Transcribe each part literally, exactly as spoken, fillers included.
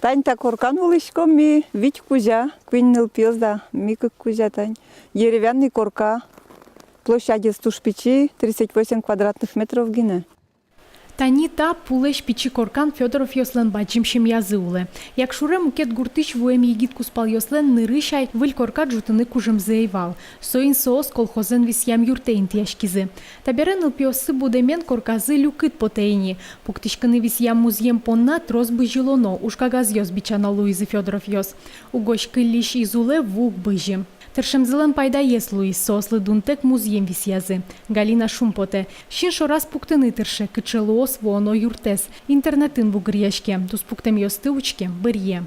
Тань та коркан улӥськом ми вить кузя, куинь нылпиос да, ми кык кузя тань. Деревянный корка, площадез туж пичи, тридцать восемь квадратных метров гинэ. Тани та пулэсь пичи коркан Фёдоровъёслэн бадӟым семьязы улэ. Якшуре мукет гуртысь вуэм егит кузпалъёслэн нырысь ай выль корка ӝутыны кужымзы ӧй вал. Соин соос колхозэн висъям юртэ интыяськизы. Табере нылпиоссы будэмен корказы люкыт потэ ини. Пуктӥськыны висъям музъем понна трос бызьылоно, ужкагазъёс бичано луизы Фёдоровъёс. Угось кыллись из улэ ву уг бызьы. Тыршемзылэн пайдаез луиз, соослы дунтэк музъем висъязы. Галина шумпотэ. Син шораз пуктыны тырше, кыӵе луоз вуоно юртэз. Интернетын бугыръяське, туспуктэмъёсты учке, быръе.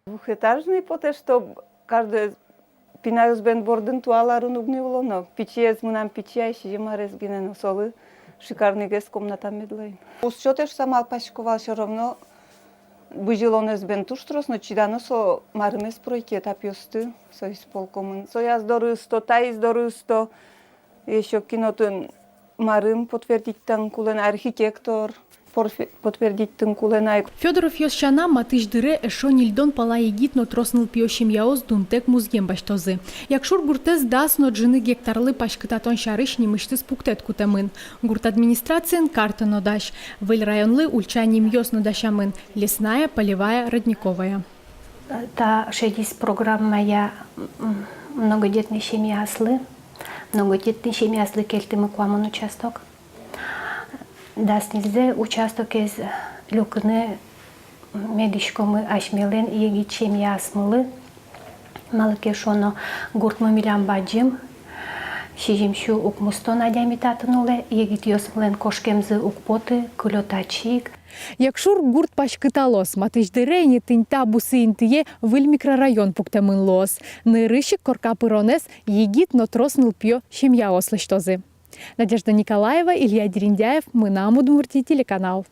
Двухэтажный потэ, чтоб каждый пинаос бен бордын туала рунугны улоно. Пичиез мынам пичи ай, сизьым арес гинэ но, солы шикарныйгес комната мед луоз. Уз сётэ шуса малпасько вал, всё равно бызьылонэз бен туж трос, но чидано со марымез пройти этапъёсты, со исполкомын. Сояз доры ысто, таиз доры ысто, ещё кин отын марым подтвердить тан кулэ на, архитектор порфе-, подтвердить тан кулэ на. Фёдоровъёс сяна, матысь дыре эшшо ньыльдон пала егит но трос нылпиё семьяос дунтэк музъем басьтозы. Якшур гуртэз дас но ӝыны гектарлы паськытатон сярысь нимысьтыз пуктэт кутэмын. Гурт администрациын карта но дась. Выль районлы ульча нимъёс но дасямын: Лесная, Полевая, Родниковая. Та шедиз программая, м, многодетный семьяослы, многодетный семьяослы кельтӥмы куамын участок. Дас ньыльдон участокез люкыны медӥськомы асьмелэн егит семьяосмылы. Малы ке шуоно, гуртмы милям бадӟым, сизьым сю укмыстон адями татын улэ, егитъёсмылэн кошкемзы уг поты, кылё татчы ик. Якшур гурт паськыталоз, матысь дыре ини тынь та бусы интые выль микрорайон пуктэмын луоз. Нырысь ик корка пыронэз егит но трос нылпиё семьяос лэсьтозы. Надежда Николаева, Илья Дерендяев, «Мынам Удмуртие» телеканал.